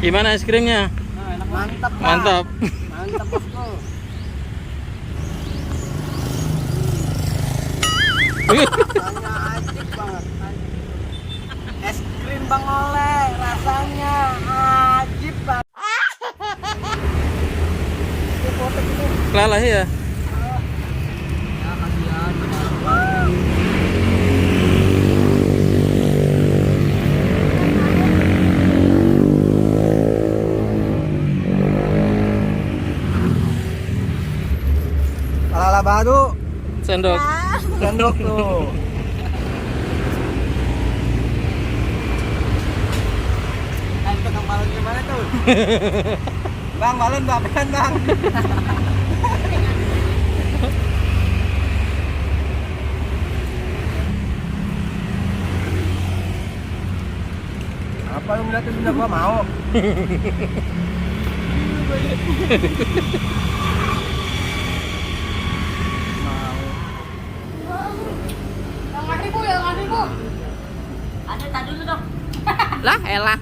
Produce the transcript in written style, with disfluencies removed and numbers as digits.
Gimana es krimnya? Mantap, Pak. Mantap. Mantap, bosku. Rasanya ajib banget. Es krim Bang Oleh, rasanya ajib banget. Lalah ya. Ya, kasihan. Ala Badut. Sendok. Sendok tuh. Tukang balon gimana tuh? Bang, balon berapaan, Bang? Apa lu ngeliatin benda gua mau? Yang 5.000 ya, 5.000. Ada, tak dulu dong. Lah, elah.